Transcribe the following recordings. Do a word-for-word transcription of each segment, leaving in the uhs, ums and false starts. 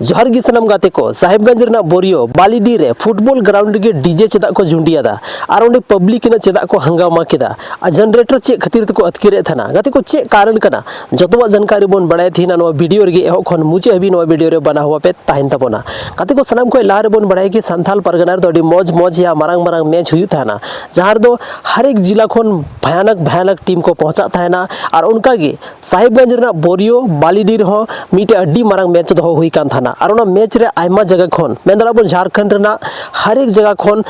ᱡᱚᱦᱟᱨ ᱜᱮ ᱥᱟᱱᱟᱢ ᱜᱟᱛᱮ ᱠᱚ᱾ ᱥᱟᱦᱮᱵᱽᱜᱚᱸᱡᱽ ᱨᱮᱱᱟᱜ ᱵᱳᱨᱤᱭᱳ ᱵᱟᱞᱤᱰᱤ ᱨᱮ ᱯᱷᱩᱴᱵᱚᱞ ᱜᱨᱟᱣᱩᱱᱰ ᱨᱮᱜᱮ ᱰᱤᱡᱮ ᱪᱮᱫᱟᱜ ᱠᱚ ᱡᱩᱸᱰᱤᱭᱟᱫᱟ ᱟᱨ ᱚᱸᱰᱮ ᱯᱟᱵᱽᱞᱤᱠ ᱨᱮᱱᱟᱜ ᱪᱮᱫᱟᱜ ᱠᱚ ᱦᱟᱝᱜᱟᱢᱟ ᱠᱮᱫᱟ ᱟᱨ ᱡᱮᱱᱟᱨᱮᱴᱚᱨ ᱪᱮᱫ ᱠᱷᱟᱹᱛᱤᱨ ᱛᱮᱠᱚ ᱟᱹᱛᱠᱤᱨᱮᱫ ᱛᱟᱦᱮᱱᱟ? ᱜᱟᱛᱮ ᱠᱚ, ᱪᱮᱫ ᱠᱟᱨᱚᱱ ᱠᱟᱱᱟ? ᱡᱚᱛᱚᱣᱟᱜ ᱡᱟᱱᱠᱟᱨᱤ ᱵᱚᱱ ᱵᱟᱲᱟᱭᱟ ᱛᱮᱦᱮᱧ ᱱᱚᱣᱟ ᱵᱷᱤᱰᱤᱭᱳ ᱨᱮᱜᱮ᱾ ᱮᱦᱚᱵ ᱠᱷᱚᱱ ᱢᱩᱪᱟᱹᱫ ᱦᱟᱹᱵᱤᱡ ᱱᱚᱣᱟ ᱵᱷᱤᱰᱤᱭᱳ ᱨᱮ ᱵᱟᱱᱟ ᱦᱚᱣᱟ ᱯᱮ ᱛᱟᱦᱮᱱ ᱛᱟᱵᱚᱱᱟ᱾ ᱜᱟᱛᱮ ᱠᱚ, ᱥᱟᱱᱟᱢ ᱠᱷᱚᱱ ᱞᱟᱦᱟ ᱨᱮᱵᱚᱱ ᱵᱟᱲᱟᱭᱟ ᱠᱤ ᱥᱟᱱᱛᱟᱞ ᱯᱟᱨᱜᱟᱱᱟ ᱨᱮᱫᱚ ᱟᱹᱰᱤ ᱢᱚᱡᱽ ᱢᱚᱡᱽ ᱭᱟ ᱢᱟᱨᱟᱝ ᱢᱟᱨᱟᱝ ᱢᱮᱪ ᱦᱩᱭᱩᱜ ᱛᱟᱦᱮᱱᱟ, ᱡᱟᱦᱟᱸ ᱨᱮᱫᱚ ᱦᱟᱨ ᱮᱠ ᱡᱤᱞᱟ ᱠᱷᱚᱱ ᱵᱷᱟᱭᱟᱱᱚᱠ ᱵᱷᱟᱭᱟᱱᱚᱠ ᱴᱤᱢ ᱠᱚ ᱯᱚᱦᱪᱟᱜ ᱛᱟᱦᱮᱱᱟ᱾ ᱟᱨ ᱚᱱᱠᱟ ᱜᱮ ᱥᱟᱦᱮᱵᱽᱜᱚᱸᱡᱽ ᱨᱮᱱᱟᱜ ᱵᱳᱨᱤᱭᱳ ᱵᱟᱞᱤᱰᱤ ᱨᱮᱦᱚᱸ ᱢᱤᱫᱴᱮᱡ ᱟᱹᱰᱤ ᱢᱟᱨᱟᱝ ᱢᱮᱪ ᱫᱚᱦᱚ ᱦᱩᱭ ᱠᱟᱱ ᱛᱟᱦᱮᱱᱟ᱾ ᱟᱨ ᱚᱱᱟ ᱢᱮᱪ ᱨᱮ ᱟᱭᱢᱟ ᱡᱟᱭᱜᱟ ᱠᱷᱚᱱ, ᱢᱮᱱ ᱫᱟᱲᱮᱭᱟᱜᱼᱟ ᱵᱚᱱ ᱡᱷᱟᱨᱠᱷᱚᱸᱰ ᱨᱮᱱᱟᱜ ᱦᱟᱨ ᱮᱠ ᱡᱟᱭᱜᱟ ᱠᱷᱚᱱ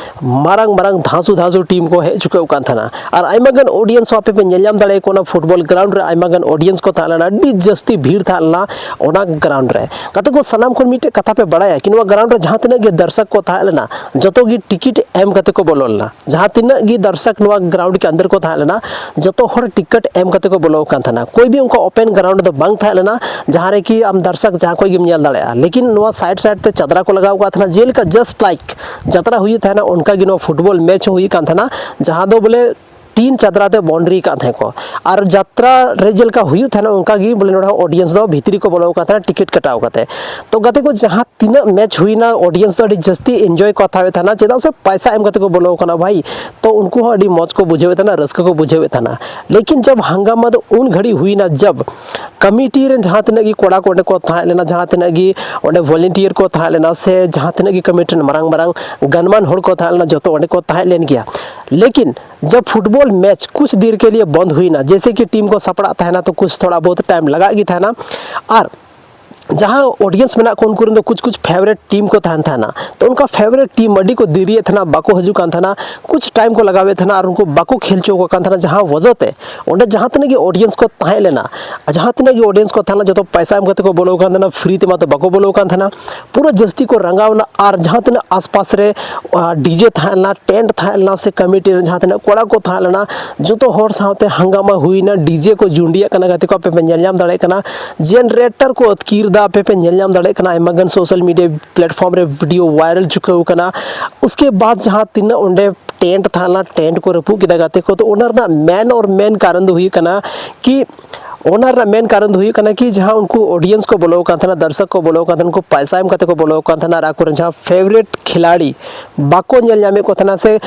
ᱢᱟᱨᱟᱝ ᱢᱟᱨᱟᱝ ᱫᱷᱟᱥᱩ ᱫᱷᱟᱥᱩ ᱴᱤᱢ ᱠᱚ ᱦᱮᱡ ᱪᱩᱠᱟᱹᱣ ᱠᱟᱱ ᱛᱟᱦᱮᱱᱟ᱾ ᱟᱨ ᱟᱭᱢᱟ ᱜᱟᱱ ᱚᱰᱤᱭᱮᱱᱥ ᱦᱚᱸ ᱟᱯᱮ ᱯᱮ ᱧᱮᱞ ᱧᱟᱢ ᱫᱟᱲᱮᱭᱟᱠᱚ ᱠᱟᱱᱟ ᱯᱷᱩᱴᱵᱚᱞ ᱜᱨᱟᱣᱩᱱᱰ ᱨᱮ ᱟᱭᱢᱟ ᱜᱟᱱ ᱚᱰᱤᱭᱮᱱᱥ ᱠᱚ ᱛᱟᱦᱮᱸ ᱞᱮᱱᱟ, ᱟᱹᱰᱤ ᱡᱟᱹᱥᱛᱤ ᱵᱷᱤᱲ ᱛᱟᱦᱮᱸ ᱞᱮᱱᱟ ᱚᱱᱟ ᱜᱨᱟᱣᱩᱱᱰ ᱨᱮ᱾ ᱜᱟᱛᱮ ᱠᱚ, ᱥᱟᱱᱟᱢ ᱠᱷᱚᱱ ᱢᱤᱫᱴᱮᱡ ᱠᱟᱛᱷᱟ ᱯᱮ ᱵᱟᱲᱟᱭᱟ ᱠᱤ ᱱᱚᱣᱟ ᱜᱨᱟᱣᱩᱱᱰ ᱨᱮ ᱡᱟᱦᱟᱸ ᱛᱤᱱᱟᱹᱜ ᱜᱮ ᱫᱟᱨᱥᱚᱠ ᱠᱚ ᱛᱟᱦᱮᱸ ᱞᱮᱱᱟ, ᱡᱚᱛᱚ ᱜᱮ ᱴᱤᱠᱤᱴ ᱮᱢ ᱠᱟᱛᱮ ᱠᱚ ᱵᱚᱞᱚ ᱞᱮᱱᱟ? ᱡᱟᱦᱟᱸ ᱛᱤᱱᱟᱹᱜ ᱜᱮ ᱫᱟᱨᱥᱚᱠ ᱱᱚᱣᱟ ᱜᱨᱟᱣᱩᱱᱰ ᱠᱮ ᱟᱱᱫᱟᱨ ᱠᱚ ᱛᱟᱦᱮᱸ ᱞᱮᱱᱟ, ᱡᱚᱛᱚ ᱦᱚᱲ ᱴᱤᱠᱤᱴ ᱮᱢ ᱠᱟᱛᱮ ᱠᱚ ᱵᱚᱞᱚ ᱟᱠᱟᱱ ᱛᱟᱦᱮᱱᱟ᱾ ᱠᱳᱭ ᱵᱷᱤ ᱚᱱᱠᱟ ᱳᱯᱮᱱ ᱜᱨᱟᱣᱩᱱᱰ ᱫᱚ ᱵᱟᱝ ᱛᱟᱦᱮᱸ ᱞᱮᱱᱟ ᱡᱟᱦᱟᱸ ᱨᱮ ᱠᱤ ᱟᱢ ᱫᱟᱨᱥᱚᱠ ᱡᱟᱦᱟᱸ ᱠᱷᱚᱱ ᱜᱮᱢ ᱧᱮᱞ ᱫᱟᱲᱮᱭᱟᱜᱼᱟ᱾ ᱞᱮᱠᱤᱱ ᱱᱚᱣᱟ ᱥᱟᱭᱤᱰ ᱥᱟᱭᱤᱰ ᱛᱮ ᱪᱟᱫᱽᱨᱟ ᱠᱚ ᱞᱟᱜᱟᱣ ᱟᱠᱟᱫ ᱛᱟᱦᱮᱱᱟ, ᱡᱮᱞᱮᱠᱟ ᱡᱟᱥᱴ ᱞᱟᱭᱤᱠ ᱡᱟᱛᱨᱟ ᱦᱩᱭᱩᱜ ᱛᱟᱦᱮᱱᱟ, ᱚᱱᱠᱟ ᱜᱮ ᱱᱚᱣᱟ ᱯᱷᱩᱴᱵᱚᱞ ᱢᱮᱪ ᱦᱚᱸ ᱦᱩᱭᱩᱜ ᱠᱟᱱ ᱛᱟᱦᱮᱱᱟ, ᱡᱟᱦᱟᱸ ᱫᱚ ᱵᱚᱞᱮ ᱴᱤᱱ ᱪᱟᱫᱽᱨᱟ ᱛᱮ ᱵᱟᱣᱩᱱᱰᱨᱤ ᱟᱠᱟᱫ ᱛᱟᱦᱮᱸ ᱠᱚ᱾ ᱟᱨ ᱡᱟᱛᱨᱟ ᱨᱮ ᱡᱮᱞᱮᱠᱟ ᱦᱩᱭᱩᱜ ᱛᱟᱦᱮᱱᱟ, ᱚᱱᱠᱟ ᱜᱮ ᱵᱚᱞᱮ ᱱᱚᱰᱮ ᱦᱚᱸ ᱚᱰᱤᱭᱮᱱᱥ ᱫᱚ ᱵᱷᱤᱛᱨᱤ ᱠᱚ ᱵᱚᱞᱚ ᱟᱠᱟᱱ ᱛᱟᱦᱮᱱᱟ ᱴᱤᱠᱤᱴ ᱠᱟᱴᱟᱣ ᱠᱟᱛᱮ᱾ ᱛᱚ ᱜᱟᱛᱮ ᱠᱚ, ᱡᱟᱦᱟᱸ ᱛᱤᱱᱟᱹᱜ ᱢᱮᱪ ᱦᱩᱭᱱᱟ, ᱚᱰᱤᱭᱮᱱᱥ ᱫᱚ ᱟᱹᱰᱤ ᱡᱟᱹᱥᱛᱤ ᱮᱱᱡᱚᱭ ᱠᱚ ᱦᱟᱛᱟᱣᱮᱫ ᱛᱟᱦᱮᱱᱟ, ᱪᱮᱫᱟᱜ ᱥᱮ ᱯᱟᱭᱥᱟ ᱮᱢ ᱠᱟᱛᱮ ᱠᱚ ᱵᱚᱞᱚ ᱟᱠᱟᱱᱟ ᱵᱷᱟᱭ᱾ ᱛᱚ ᱩᱱᱠᱩ ᱦᱚᱸ ᱟᱹᱰᱤ ᱢᱚᱡᱽ ᱠᱚ ᱵᱩᱡᱷᱟᱹᱣᱮᱫ ᱛᱟᱦᱮᱱᱟ, ᱨᱟᱹᱥᱠᱟᱹ ᱠᱚ ᱵᱩᱡᱷᱟᱹᱣᱮᱫ ᱛᱟᱦᱮᱱᱟ᱾ ᱞᱮᱠᱤᱱ ᱡᱟᱵ ᱦᱟᱝᱜᱟᱢᱟ ᱫᱚ ᱩᱱ ᱜᱷᱟᱹᱲᱤᱡ ᱦᱩᱭᱱᱟ, ᱡᱟᱵ ᱠᱚᱢᱤᱴᱤ ᱨᱮᱱ ᱡᱟᱦᱟᱸ ᱛᱤᱱᱟᱹᱜ ᱜᱮ ᱠᱚᱲᱟ ᱠᱚ ᱚᱸᱰᱮ ᱠᱚ ᱛᱟᱦᱮᱸ ᱞᱮᱱᱟ, ᱡᱟᱦᱟᱸ ᱛᱤᱱᱟᱹᱜ ᱜᱮ ᱚᱸᱰᱮ ᱵᱷᱚᱞᱮᱱᱴᱤᱭᱟᱨ ᱠᱚ ᱛᱟᱦᱮᱸ ᱞᱮᱱᱟ, ᱥᱮ ᱡᱟᱦᱟᱸ ᱛᱤᱱᱟᱹᱜ ᱜᱮ ᱠᱚᱢᱤᱴᱤ ᱨᱮᱱ ᱢᱟᱨᱟᱝ ᱢᱟᱨᱟᱝ ᱜᱟᱱᱢᱟᱱ ᱦᱚᱲ ᱠᱚ ᱛᱟᱦᱮᱸ ᱞᱮᱱᱟ, ᱡᱚᱛᱚ ᱚᱸᱰᱮ ᱠᱚ ᱛᱟᱦᱮᱸ ᱞᱮᱱ ᱜᱮᱭᱟ᱾ ᱞᱮᱠᱤᱱ ᱡᱟᱵ ᱯᱷᱩᱴᱵᱚᱞ ᱢᱮᱪ ᱠᱩᱪ ᱫᱮᱨ ᱠᱮ ᱞᱤᱭᱮ ᱵᱚᱱᱫ ᱦᱩᱭᱱᱟ, ᱡᱮᱭᱥᱮ ᱠᱤ ᱴᱤᱢ ᱠᱚ ᱥᱟᱯᱲᱟᱜ ᱛᱟᱦᱮᱱᱟ, ᱛᱚ ᱠᱩᱪ ᱛᱷᱚᱲᱟ ᱵᱚᱦᱩᱛ ᱴᱟᱭᱤᱢ ᱞᱟᱜᱟᱜ ᱜᱮ ᱛᱟᱦᱮᱱᱟ᱾ ᱟᱨ ᱡᱟᱦᱟᱸ ᱚᱰᱤᱭᱮᱱᱥ ᱢᱮᱱᱟᱜ ᱠᱚ, ᱩᱱᱠᱩ ᱨᱮᱱ ᱫᱚ ᱠᱩᱪ ᱠᱩᱪ ᱯᱷᱮᱵᱟᱨᱮᱴ ᱴᱤᱢ ᱠᱚ ᱛᱟᱦᱮᱱ ᱛᱟᱦᱮᱱᱟ᱾ ᱛᱚ ᱚᱱᱠᱟ ᱯᱷᱮᱵᱟᱨᱮᱴ ᱴᱤᱢ ᱟᱹᱰᱤ ᱠᱚ ᱫᱮᱨᱤᱭᱮᱫ ᱛᱟᱦᱮᱱᱟ, ᱵᱟᱠᱚ ᱦᱤᱡᱩᱜ ᱠᱟᱱ ᱛᱟᱦᱮᱱᱟ, ᱠᱩᱪ ᱴᱟᱭᱤᱢ ᱠᱚ ᱞᱟᱜᱟᱣᱮᱫ ᱛᱟᱦᱮᱱᱟ ᱟᱨ ᱩᱱᱠᱩ ᱵᱟᱠᱚ ᱠᱷᱮᱞ ᱦᱚᱪᱚ ᱟᱠᱚ ᱠᱟᱱ ᱛᱟᱦᱮᱱᱟ, ᱡᱟᱦᱟᱸ ᱣᱟᱡᱟᱦ ᱛᱮ ᱚᱸᱰᱮ ᱡᱟᱦᱟᱸ ᱛᱤᱱᱟᱹᱜ ᱜᱮ ᱚᱰᱤᱭᱮᱱᱥ ᱠᱚ ᱛᱟᱦᱮᱸ ᱞᱮᱱᱟ, ᱟᱨ ᱡᱟᱦᱟᱸ ᱛᱤᱱᱟᱹᱜ ᱜᱮ ᱚᱰᱤᱭᱮᱱᱥ ᱠᱚ ᱛᱟᱦᱮᱸ ᱞᱮᱱᱟ, ᱡᱚᱛᱚ ᱯᱚᱭᱥᱟ ᱮᱢ ᱠᱟᱛᱮ ᱠᱚ ᱵᱚᱞᱚ ᱟᱠᱟᱱ ᱛᱟᱦᱮᱱᱟ, ᱯᱷᱨᱤ ᱛᱮᱢᱟ ᱛᱚ ᱵᱟᱠᱚ ᱵᱚᱞᱚ ᱟᱠᱟᱱ ᱛᱟᱦᱮᱱᱟ᱾ ᱯᱩᱨᱟᱹ ᱡᱟᱹᱥᱛᱤ ᱠᱚ ᱨᱟᱸᱜᱟᱣ ᱮᱱᱟ᱾ ᱟᱨ ᱡᱟᱦᱟᱸ ᱛᱤᱱᱟᱹᱜ ᱟᱥᱯᱟᱥ ᱨᱮ, ᱟ, ᱰᱤᱡᱮ ᱛᱟᱦᱮᱸ ᱞᱮᱱᱟ, ᱴᱮᱱᱴ ᱛᱟᱦᱮᱸ ᱞᱮᱱᱟ, ᱥᱮ ᱠᱚᱢᱤᱴᱤ ᱨᱮᱱ ᱡᱟᱦᱟᱸ ᱛᱤᱱᱟᱹᱜ ᱠᱚᱲᱟ ᱠᱚ ᱛᱟᱦᱮᱸ ᱞᱮᱱᱟ, ᱡᱚᱛᱚ ᱦᱚᱲ ᱥᱟᱶᱛᱮ ᱦᱟᱝᱜᱟᱢᱟ ᱦᱩᱭᱱᱟ, ᱰᱤᱡᱮ ᱠᱚ ᱡᱩᱸᱰᱤᱭᱟᱜ ᱠᱟᱱᱟ᱾ ᱜᱟᱛᱮ ᱠᱚ, ᱟᱯᱮ ᱯᱮ ᱧᱮᱞ ᱧᱟᱢ ᱫᱟᱲᱮᱭᱟᱜ ᱠᱟᱱᱟ, ᱡᱮᱱᱟᱨᱮᱴᱚᱨ ᱠᱚ ᱟᱹᱛᱠᱤᱨ ᱮᱫᱟ, ᱟᱯᱮ ᱯᱮ ᱧᱮᱞ ᱧᱟᱢ ᱫᱟᱲᱮᱭᱟᱜ ᱠᱟᱱᱟ, ᱟᱭᱢᱟ ᱜᱟᱱ ᱥᱳᱥᱟᱞ ᱢᱤᱰᱤᱭᱟ ᱯᱞᱮᱴᱯᱷᱚᱨᱢ ᱨᱮ ᱵᱷᱤᱰᱤᱭᱳ ᱵᱷᱟᱭᱨᱟᱞ ᱪᱩᱠᱟᱹᱣ ᱠᱟᱱᱟ᱾ ᱩᱥᱠᱮ ᱵᱟᱫ ᱡᱟᱦᱟᱸ ᱛᱤᱱᱟᱹᱜ ᱚᱸᱰᱮ ᱴᱮᱱᱴ ᱛᱟᱦᱮᱸ ᱞᱮᱱᱟ, ᱴᱮᱱᱴ ᱠᱚ ᱨᱟᱹᱯᱩᱫ ᱠᱮᱫᱟ ᱜᱟᱛᱮ ᱠᱚ᱾ ᱛᱚ ᱚᱱᱟ ᱨᱮᱱᱟᱜ ᱢᱮᱱ ᱚᱨ ᱢᱮᱱ ᱠᱟᱨᱚᱱ ᱫᱚ ᱦᱩᱭᱩᱜ ᱠᱟᱱᱟ ᱠᱤ ᱚᱱᱟ ᱨᱮᱱᱟᱜ ᱢᱮᱱ ᱠᱟᱨᱚᱱ ᱫᱚ ᱦᱩᱭᱩᱜ ᱠᱟᱱᱟ ᱠᱤ ᱡᱟᱦᱟᱸ ᱩᱱᱠᱩ audience ᱠᱚ ᱵᱚᱞᱚ ᱟᱠᱟᱱ ᱛᱟᱦᱮᱱᱟ, ᱫᱚᱨᱥᱚᱠ ᱠᱚ ᱵᱚᱞᱚ ᱟᱠᱟᱱ ᱛᱟᱦᱮᱱᱟ, ᱩᱱᱠᱩ ᱯᱟᱭᱥᱟ ᱮᱢ ᱠᱟᱛᱮ ᱠᱚ ᱵᱚᱞᱚ ᱟᱠᱟᱱ ᱛᱟᱦᱮᱱᱟ, ᱟᱨ ᱟᱠᱚᱨᱮᱱ ᱡᱟᱦᱟᱸ favourite ᱠᱷᱤᱞᱟᱲᱤ ᱵᱟᱠᱚ ᱧᱮᱞ ᱧᱟᱢᱮᱫ ᱠᱚ ᱛᱟᱦᱮᱱᱟ ᱥᱮ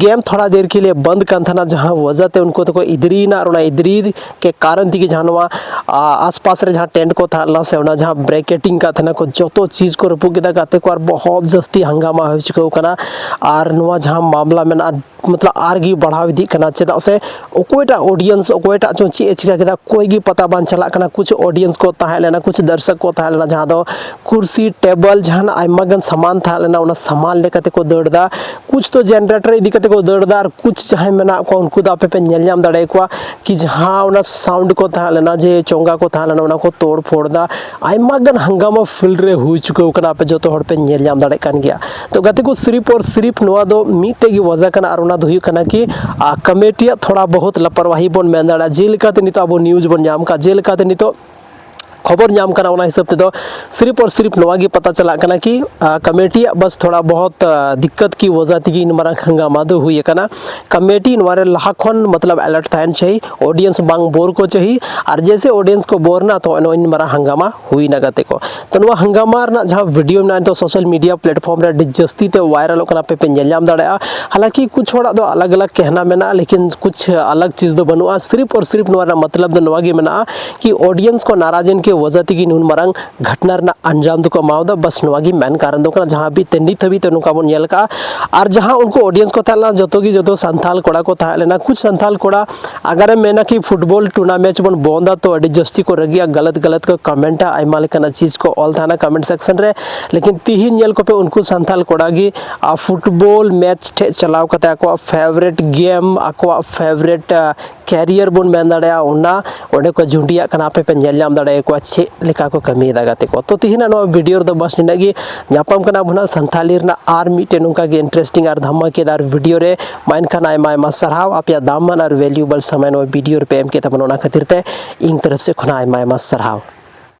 game ᱛᱷᱚᱲᱟ ᱫᱮᱨ ᱠᱮ ᱞᱤᱭᱮ ᱵᱚᱱᱫ ᱠᱟᱱ ᱛᱟᱦᱮᱱᱟ, ᱡᱟᱦᱟᱸ ᱣᱟᱡᱟ ᱛᱮ ᱩᱱᱠᱩ ᱫᱚᱠᱚ ᱤᱫᱽᱨᱤᱭᱮᱱᱟ, ᱟᱨ ᱚᱱᱟ ᱤᱫᱽᱨᱤ ᱠᱮ ᱠᱟᱨᱚᱱ ᱛᱮᱜᱮ ᱡᱟᱦᱟᱸ ᱱᱚᱣᱟ, ᱟ, ᱟᱥᱯᱟᱥ ᱨᱮ ᱡᱟᱦᱟᱸ tent ᱠᱚ ᱛᱟᱦᱮᱸ ᱞᱮᱱᱟ ᱥᱮ ᱚᱱᱟ ᱡᱟᱦᱟᱸ barricading ᱠᱟᱜ ᱛᱟᱦᱮᱱᱟ ᱠᱚ, ᱡᱚᱛᱚ ᱪᱤᱡᱽ ᱠᱚ ᱨᱟᱹᱯᱩᱫ ᱠᱮᱫᱟ ᱜᱟᱛᱮ ᱠᱚ, ᱟᱨ ᱵᱚᱦᱚᱛ ᱡᱟᱹᱥᱛᱤ ᱦᱟᱝᱜᱟᱢᱟ ᱦᱩᱭ ᱪᱩᱠᱟᱹᱣ ᱠᱟᱱᱟ᱾ ᱟᱨ ᱱᱚᱣᱟ ᱡᱟᱦᱟᱸ ᱢᱟᱢᱞᱟ ᱢᱮᱱᱟᱜᱼᱟ, ᱢᱚᱛᱞᱚᱵ ᱟᱨ ᱜᱮ ᱵᱟᱲᱦᱟᱣ ᱤᱫᱤᱜ ᱠᱟᱱᱟ᱾ ᱪᱮᱫᱟᱜ ᱥᱮ ᱚᱠᱚᱭᱴᱟᱜ audience, ᱚᱠᱚᱭᱴᱟᱜ ᱪᱚᱝ ᱪᱮᱫ ᱮ ᱪᱤᱠᱟ ᱠᱮᱫᱟ, ᱚᱠᱚᱭ ᱜᱮ ᱯᱟᱛᱟ ᱵᱟᱝ ᱪᱟᱞᱟᱜ ᱠᱟᱱᱟ᱾ ᱠᱩᱪᱷ audience ᱠᱚ ᱛᱟᱦᱮᱸ ᱞᱮᱱᱟ, ᱠᱩᱪᱷ ᱫᱚᱨᱥᱚᱠ ᱠᱚ ᱛᱟᱦᱮᱸ ᱞᱮᱱᱟ, ᱡᱟᱦᱟᱸ ᱫᱚ ᱠᱩᱨᱥᱤ, table, ᱡᱟᱦᱟᱱᱟᱜ ᱟᱭᱢᱟ ᱜᱟᱱ ᱥᱟᱢᱟᱱ ᱛᱟᱦᱮᱸ ᱞᱮᱱᱟ, ᱚᱱᱟ ᱥᱟᱢᱟᱱ ᱞᱮᱠᱟ ᱛᱮᱠᱚ ᱫᱟᱹᱲ ᱮᱫᱟ᱾ ᱠᱩᱪᱷ ᱛᱚ generator ᱤᱫᱤ ᱠᱟᱛᱮ ᱠᱚ ᱫᱟᱹᱲ ᱮᱫᱟ, ᱟᱨ ᱠᱩᱪᱷ ᱡᱟᱦᱟᱸᱭ ᱢᱮᱱᱟᱜ ᱠᱚᱣᱟ, ᱩᱱᱠᱩ ᱫᱚ ᱟᱯᱮ ᱯᱮ ᱧᱮᱞ ᱧᱟᱢ ᱫᱟᱲᱮᱭᱟᱠᱚᱣᱟ ᱠᱤ ᱡᱟᱦᱟᱸ ᱚᱱᱟ sound ᱠᱚ ᱛᱟᱦᱮᱸ ᱞᱮᱱᱟ, ᱡᱮ ᱪᱚᱸᱜᱟ ᱠᱚ ᱛᱟᱦᱮᱸ ᱞᱮᱱᱟ, ᱚᱱᱟ ᱠᱚ ᱛᱳᱲ ᱯᱷᱳᱲ ᱮᱫᱟ᱾ ᱟᱭᱢᱟ ᱜᱟᱱ ᱦᱟᱝᱜᱟᱢᱟ field ᱨᱮ ᱦᱩᱭ ᱪᱩᱠᱟᱹᱣ ᱠᱟᱱᱟ, ᱟᱯᱮ ᱡᱚᱛᱚ ᱦᱚᱲ ᱯᱮ ᱧᱮᱞ ᱧᱟᱢ ᱫᱟᱲᱮᱭᱟᱜ ᱠᱟᱱ ᱜᱮᱭᱟ᱾ ᱛᱚ ᱜᱟᱛᱮ ᱠᱚ, ᱥᱤᱨᱤᱯ ᱟᱨ ᱥᱤᱨᱤᱯ ᱱᱚᱣᱟ ᱫᱚ ᱢᱤᱫᱴᱮᱡ ᱜᱮ ᱣᱟᱡᱟ ᱠᱟᱱᱟ, ᱟᱨ ᱚᱱᱟ ᱫᱚ ᱦᱩᱭᱩᱜ ᱠᱟᱱᱟ ᱠᱤ, ᱟ, committee ᱭᱟᱜ ᱛᱷᱚᱲᱟ ᱵᱚᱦᱩᱛ ᱞᱟᱯᱚᱨᱣᱟᱦᱤ ᱵᱚᱱ ᱢᱮᱱ ᱫᱟᱲᱮᱭᱟᱜᱼᱟ᱾ ᱡᱮᱞᱮᱠᱟᱛᱮ ᱱᱤᱛᱚᱜ ᱟᱵᱚ news ᱵᱚᱱ ᱧᱟᱢ ᱠᱟᱜ, ᱡᱮᱞᱮᱠᱟᱛᱮ ᱱᱤᱛᱚᱜ ᱠᱷᱚᱵᱚᱨ ᱧᱟᱢ ᱠᱟᱱᱟ, ᱚᱱᱟ ᱦᱤᱥᱟᱹᱵ ᱛᱮᱫᱚ ᱥᱤᱨᱤᱯ ᱟᱨ ᱥᱤᱨᱤᱯ ᱱᱚᱣᱟ ᱜᱮ ᱯᱟᱛᱟ ᱪᱟᱞᱟᱜ ᱠᱟᱱᱟ ᱠᱤ, ᱟ, committee ᱭᱟᱜ ᱵᱟᱥ ᱛᱷᱚᱲᱟ ᱵᱚᱦᱚᱛ, ᱟ, ᱫᱤᱠᱠᱟᱛ ᱠᱤ ᱣᱟᱡᱟ ᱛᱮᱜᱮ ᱤᱱ ᱢᱟᱨᱟᱝ ᱦᱟᱝᱜᱟᱢᱟ ᱫᱚ ᱦᱩᱭ ᱟᱠᱟᱱᱟ᱾ Committee ᱱᱚᱣᱟ ᱨᱮ ᱞᱟᱦᱟ ᱠᱷᱚᱱ ᱢᱚᱛᱞᱚᱵ alert ᱛᱟᱦᱮᱱ ᱪᱟᱹᱦᱤ, audience ᱵᱟᱝ ᱵᱳᱨ ᱠᱚ ᱪᱟᱹᱦᱤ, ᱟᱨ ᱡᱮᱥᱮ audience ᱠᱚ ᱵᱳᱨ ᱱᱟ ᱛᱚ ᱱᱚᱜᱼᱚᱭ ᱤᱱ ᱢᱟᱨᱟᱝ ᱦᱟᱝᱜᱟᱢᱟ ᱦᱩᱭᱱᱟ ᱜᱟᱛᱮ ᱠᱚ᱾ ᱛᱚ ᱱᱚᱣᱟ ᱦᱟᱝᱜᱟᱢᱟ ᱨᱮᱱᱟᱜ ᱡᱟᱦᱟᱸ video ᱢᱮᱱᱟᱜᱼᱟ, ᱱᱤᱛᱚᱜ social media platform ᱨᱮ ᱟᱹᱰᱤ ᱡᱟᱹᱥᱛᱤ ᱛᱮ ᱣᱟᱭᱨᱟᱞᱚᱜ ᱠᱟᱱᱟ, ᱟᱯᱮ ᱯᱮ ᱧᱮᱞ ᱧᱟᱢ ᱫᱟᱲᱮᱭᱟᱜᱼᱟ᱾ ᱦᱟᱞᱟᱸᱠᱤ ᱠᱩᱪᱷ ᱦᱚᱲᱟᱜ ᱫᱚ ᱟᱞᱟᱜᱽ ᱟᱞᱟᱜᱽ ᱠᱮᱦᱱᱟ ᱢᱮᱱᱟᱜᱼᱟ, ᱞᱮᱠᱤᱱ ᱠᱩᱪᱷ ᱟᱞᱟᱜᱽ ᱪᱤᱡᱽ ᱫᱚ ᱵᱟᱹᱱᱩᱜᱼᱟ᱾ ᱥᱤᱨᱤᱯ ᱟᱨ ᱥᱤᱨᱤᱯ ᱱᱚᱣᱟ ᱨᱮᱱᱟᱜ ᱢᱚᱛᱞᱚᱵ ᱫᱚ ᱱᱚᱣᱟ ᱜᱮ ᱢᱮᱱᱟᱜᱼᱟ ᱠᱤ audience ᱠᱚ ᱱᱟᱨᱟᱡᱽ ᱮᱱ ᱠᱤ ᱣᱟᱡᱟ ᱛᱮᱜᱮ ᱱᱩᱱ ᱢᱟᱨᱟᱝ ᱜᱷᱟᱴᱱᱟ ᱨᱮᱱᱟᱜ ᱟᱧᱡᱟᱢ ᱫᱚᱠᱚ ᱮᱢᱟᱣᱫᱟ᱾ ᱵᱟᱥ ᱱᱚᱣᱟ ᱜᱮ ᱢᱮᱱ ᱠᱟᱨᱚᱱ ᱫᱚ ᱠᱟᱱᱟ, ᱡᱟᱦᱟᱸ ᱦᱟᱹᱵᱤᱡ ᱛᱮ ᱱᱤᱛ ᱦᱟᱹᱵᱤᱡ ᱛᱮ ᱱᱚᱝᱠᱟ ᱵᱚᱱ ᱧᱮᱞ ᱠᱟᱜᱼᱟ᱾ ᱟᱨ ᱡᱟᱦᱟᱸ ᱩᱱᱠᱩ audience ᱠᱚ ᱛᱟᱦᱮᱸ ᱞᱮᱱᱟ, ᱡᱚᱛᱚ ᱜᱮ ᱡᱚᱛᱚ ᱥᱟᱱᱛᱷᱟᱞ ᱠᱚᱲᱟ ᱠᱚ ᱛᱟᱦᱮᱸ ᱞᱮᱱᱟ᱾ ᱠᱩᱪᱷ ᱥᱟᱱᱛᱷᱟᱞ ᱠᱚᱲᱟ ᱟᱜᱟᱨᱮᱢ ᱢᱮᱱᱟ ᱠᱤ football tournament ᱵᱚᱱ ᱵᱚᱱᱫᱟ, ᱛᱚ ᱟᱹᱰᱤ ᱡᱟᱹᱥᱛᱤ ᱠᱚ ᱨᱟᱹᱜᱤᱜᱼᱟ, ᱜᱟᱞᱟᱛ ᱜᱟᱞᱟᱛ ᱠᱚ ᱠᱚᱢᱮᱱᱴᱟ, ᱟᱭᱢᱟ ᱞᱮᱠᱟᱱᱟᱜ ᱪᱤᱡᱽ ᱠᱚ ᱚᱞ ᱛᱟᱦᱮᱱᱟ comment section ᱨᱮ᱾ ᱞᱮᱠᱤᱱ ᱛᱤᱦᱤᱧ ᱧᱮᱞ ᱠᱚᱯᱮ, ᱩᱱᱠᱩ ᱥᱟᱱᱛᱷᱟᱞ ᱠᱚᱲᱟ ᱜᱮ, ᱟ, football match ᱴᱷᱮᱡ ᱪᱟᱞᱟᱣ ᱠᱟᱛᱮ ᱟᱠᱚᱣᱟᱜ favourite game, ᱟᱠᱚᱣᱟᱜ favourite, ᱟ, career ᱵᱚᱱ ᱢᱮᱱ ᱫᱟᱲᱮᱭᱟᱜᱼᱟ, ᱚᱱᱟ ᱚᱸᱰᱮ ᱠᱚ ᱡᱩᱸᱰᱤᱭᱟᱜ ᱠᱟᱱᱟ᱾ ᱟᱯᱮ ᱯᱮ ᱧᱮᱞ ᱧᱟᱢ ᱫᱟᱲᱮᱭᱟᱠᱚᱣᱟ ᱪᱮᱫ ᱞᱮᱠᱟ ᱠᱚ ᱠᱟᱹᱢᱤᱭᱮᱫᱟ ᱜᱟᱛᱮ ᱠᱚ᱾ ᱛᱚ ᱛᱤᱦᱤᱧᱟᱜ ᱱᱚᱣᱟ video ᱨᱮᱫᱚ ᱵᱟᱥ ᱱᱤᱱᱟᱹᱜ ᱜᱮ᱾ ᱧᱟᱯᱟᱢ ᱠᱟᱱᱟ ᱵᱚᱱ ᱦᱟᱸᱜ ᱥᱟᱱᱛᱷᱟᱞᱤ ᱨᱮᱱᱟᱜ ᱟᱨ ᱢᱤᱫᱴᱮᱱ ᱱᱚᱝᱠᱟ ᱜᱮ interesting ᱟᱨ ᱫᱷᱟᱢᱟᱠᱮᱫᱟᱨ video ᱨᱮ᱾ ᱢᱟ ᱮᱱᱠᱷᱟᱱ ᱟᱭᱢᱟ ᱟᱭᱢᱟ ᱥᱟᱨᱦᱟᱣ, ᱟᱯᱮᱭᱟᱜ ᱫᱟᱢᱟᱱ ᱟᱨ valuable ᱥᱚᱢᱚᱭ ᱱᱚᱣᱟ video ᱨᱮᱯᱮ ᱮᱢ ᱠᱮᱫ ᱛᱟᱵᱚᱱᱟ, ᱚᱱᱟ ᱠᱷᱟᱹᱛᱤᱨ ᱛᱮ ᱤᱧ ᱛᱚᱨᱚᱯ ᱥᱮᱫ ᱠᱷᱚᱱᱟᱜ ᱟᱭᱢᱟ ᱟᱭᱢᱟ ᱥᱟᱨᱦᱟᱣ᱾